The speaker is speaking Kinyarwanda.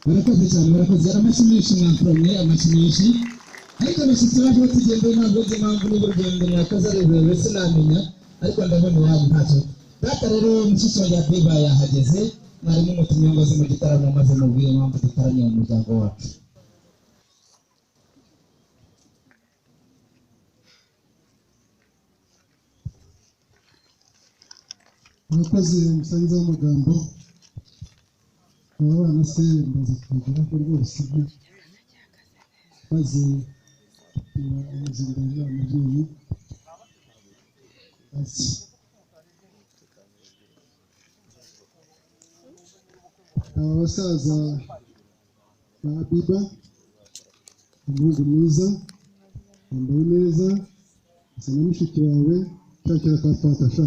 Murakoze cyane, murakoze. Amashyi menshi mwamfuromye, amashyi menshi. Ariko abashyitsi baje batugendeye, ntabwo nzi impamvu, niba urugendo mwakoze ari rurerure sinamenya, ariko ndabona iwanyu ntacyo. Data rero mushiki wanjye Habiba yahageze, mwarimu mutumye ngo aze mu gitaramo maze mubwire impamvu dutaramiye mu muryango wacu. Murakoze umusangiza w'amagambo. Aba bana se mbaza kubageraho rwose, maze umuzinga w'umubyeyi ati aba basaza ba Habiba, umuhungu mwiza wambaye neza asa na mushiki wawe, shakira ka fanta sha.